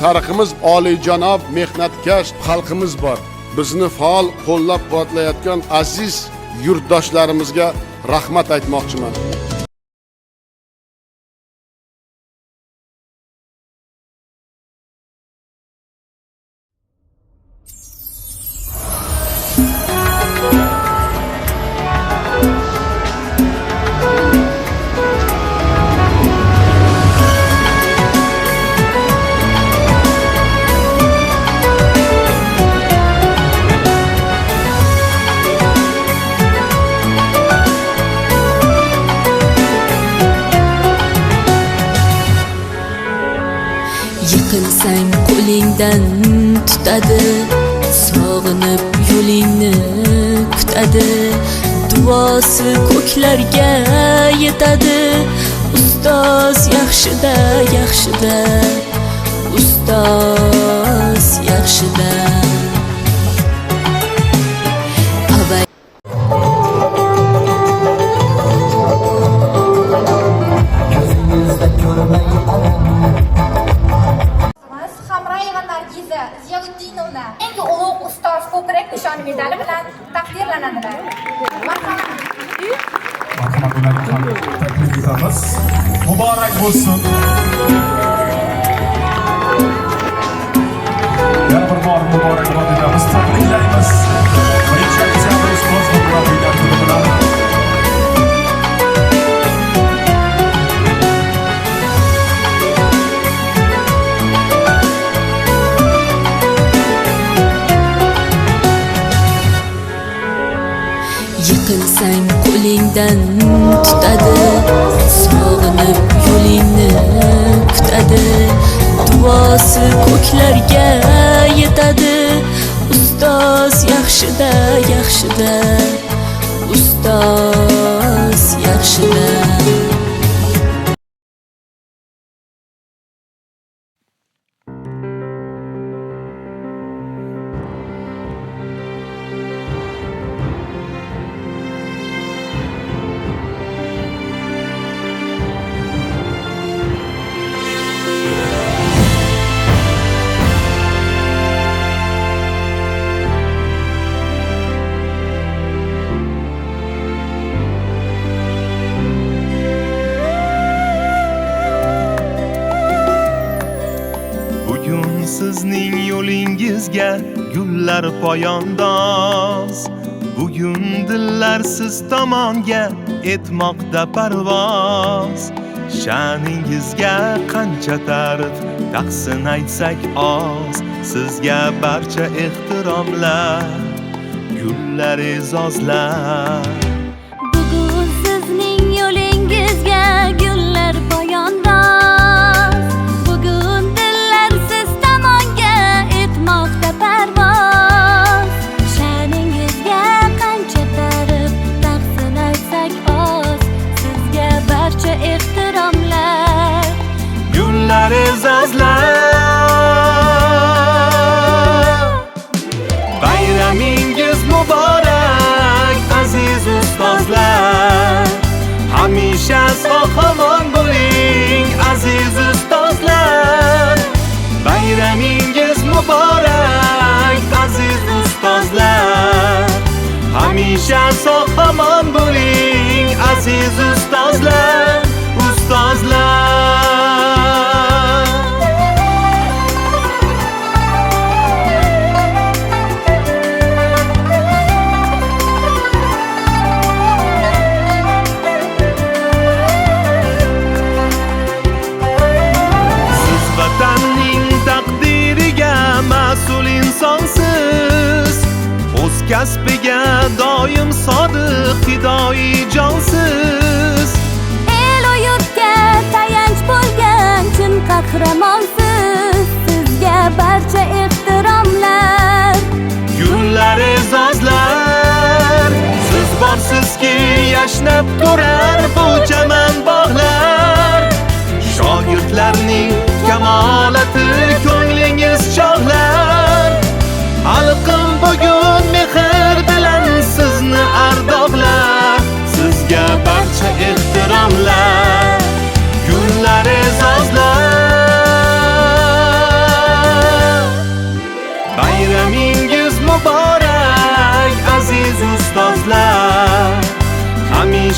tariximiz, oliyjanob mehnatkash xalqimiz bor. Bizni faol qo'llab-quvvatlayotgan aziz yurtdoshlarimizga rahmat aytmoqchiman. Yiqilsang qo'lingdan tutadi, sog'inib yo'lingni kutadi, duosi ko'klarga yetadi. Ustoz yaxshida, yaxshida, ustoz yaxshida. Hamrayeva Nargiza Ziyavuddinovna eng ulug' ustoz ko'krak nishoni medali bilan taqdirlanadilar. Marhamat. Marhamat, ularni ham taklif etamiz. Muborak bo'lsin. Yana bir bor muborakbod etamiz, tabriklaymiz. Birinchi oktyabr ustoz va murabbiylar kuni bilan. Yiqilsang qo'lingdan tutadi, sog'inib yo'lingni kutadi, duosi ko'klarga yetadi. Ustoz yaxshida, yaxshida, ustoz yaxshida. Bugun sizning yo'lingizga gullar poyandoz. Bugun dillar siz tomonga etmoqda parvoz. Sha'ningizga qancha ta'rif tahsin aytsak oz. Sizga barcha ehtiromlar, gullar e'zozlar. Bugun sizning yo'lingizga gullar poyandoz. Bugun dillar siz tomonga etmoqda parvoz. Sha'ningizga qancha ta'rif tahsin aytsak oz. Sizga barcha ehtiromlar, gullar e'zozlar. Bayramingiz muborak aziz ustozlar. Hamisha sog'-omon bo'ling aziz ustozlar. Bayramingiz muborak aziz ustozlar. Hamisha sog'-omon bo'ling aziz ustozlar, ustozlar. Siz vatanning taqdiriga mas'ul insonsiz. O'z kasbiga doim sodiq fidoi jonsiz. El yurtga tayanch bo'lgan chin qahramonsiz. Sizga barcha ehtiromlar, gullar e'zozlar. Siz borsizki yashnab turar bu chaman bog'lar. Shogirdlarning kamolati ko'nglingiz chog'lar. Xalqim bugun mehr bilan sizni ardoqlar. Sizga barcha ehtiromlar, gullar e'zozlar.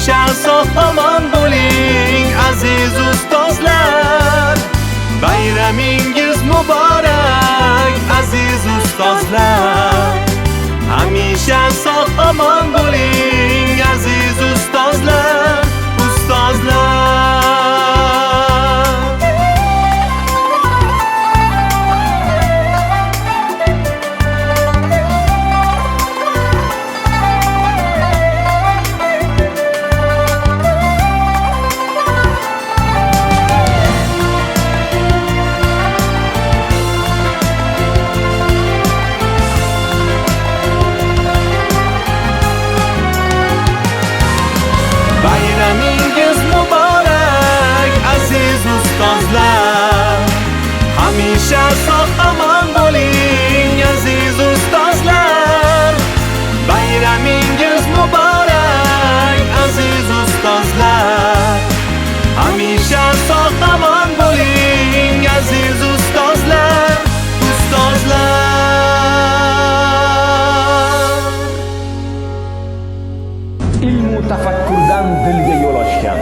Hamisha sog' omon bo'ling aziz ustozlar. Bayramingiz muborak aziz ustozlar. Hamisha sog' omon bo'ling aziz ustozlar, ustozlar. Bayramingiz muborak aziz ustozlar. Hamisha sog' omon bo'ling aziz ustozlar. Bayramingiz muborak aziz ustozlar. Hamisha sog' omon bo'ling aziz ustozlar, ustozlar. Ilmu tafakkurdan dilga yo'l ochgan,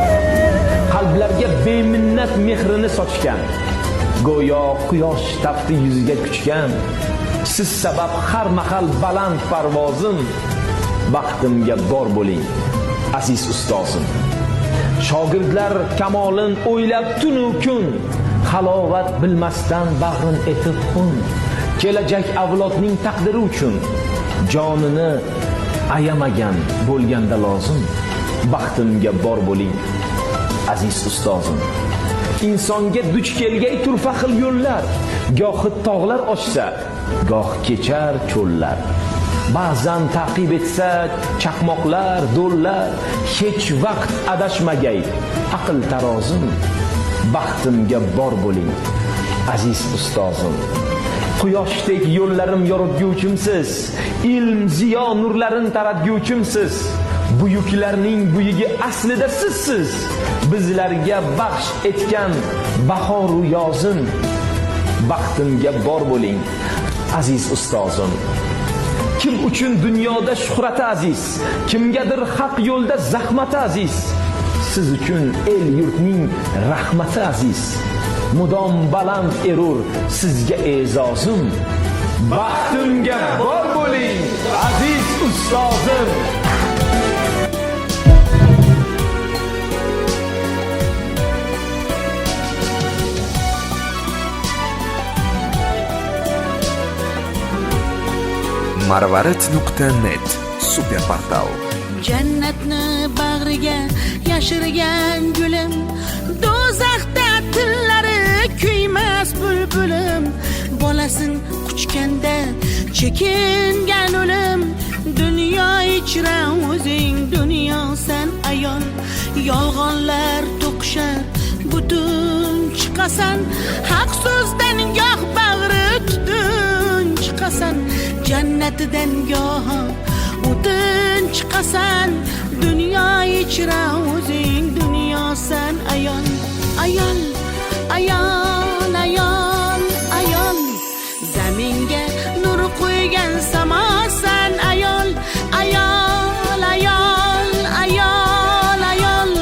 qalblarga beminnat mehrini sochgan, go'yo quyosh tafti yuziga kuchgan, siz sabab har mahal baland parvozim, baxtimga bor bo'ling aziz ustozim. Shogirdlar kamolin o'ylab tunu kun, halovat bilmasdan bag'rin etib xun, kelajak avlodning taqdiri uchun jonini ayamagan bo'lganda lozim, baxtimga bor bo'ling aziz ustozim. Insonga duch kelgay turfa xil yo'llar, gohi tog'lar oshsa, goh kechar cho'llar. Ba'zan ta'qib etsa chaqmoqlar, do'llar, hech vaqt adashmagay aql tarozim, baxtimga bor bo'ling aziz ustozim. Quyoshdek yo'llarim yoritguvchimsiz, ilm ziyo nurlarin taratguvchimsiz. Buyuklarning buyugi aslida sizsiz, bizlarga baxsh etgan bahoru yozim, baxtimga bor bo'ling aziz ustozim. Kim uchun dunyoda shuhrati aziz, kimgadir haq yo'lda zahmati aziz, siz uchun el yurtning rahmati aziz. Mudom baland erur sizga e'zozim, baxtimga bor bo'ling aziz ustozim. Marvarid.net super portal. Jannatni bag'riga yashirgan gulim, do'zaxda tillari kuymas bulbulim, bolasin quchganda chekingan o'lim, dunyo ichra o'zing dunyosan ayol, yolg'onlar to'qishar butun chiqasan, haq so'zdan goh bag'ri tutun chiqasan, jannatidan goh o'tin chiqasan, dunyo ichra o'zing dunyosan ayol, ayol, ayol, ayol, ayol, zaminga nur qo'ygan samosan ayol, ayol, ayol, ayol, ayol,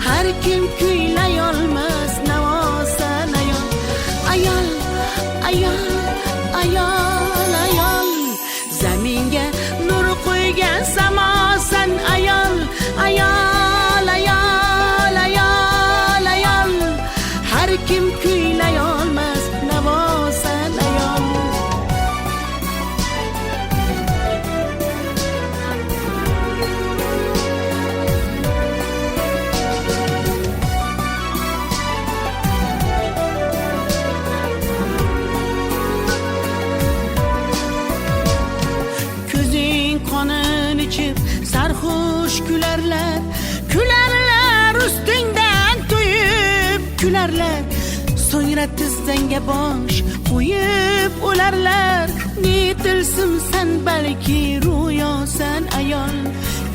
har kim kuylay olmas navosan ayol, ayol, ayol, ayol, ayol, zaminga nur qo'ygan samosan ayol, ayol, ayol, ayol, ayol, har kim kuylay olmas navosan ayol. Ko'zing qonin ichib sarxush kularlar, kularlar ustingdan to'yib kularlar, so'ngra tizzangga bosh qo'yib o'larlar, ne tilsimsan balki ro'yosan ayol,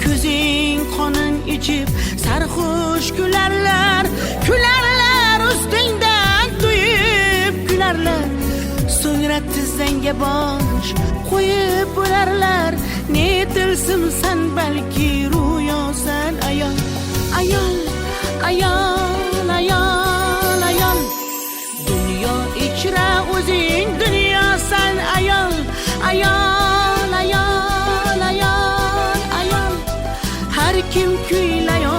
ko'zing qonin ichib sarxush kularlar, kularlar ustingdan to'yib kularlar, so'ngra tizzangga bosh qo'yib o'larlar, ne tilsimsan balki ro'yosan ayol. Har kim kuylayolmas.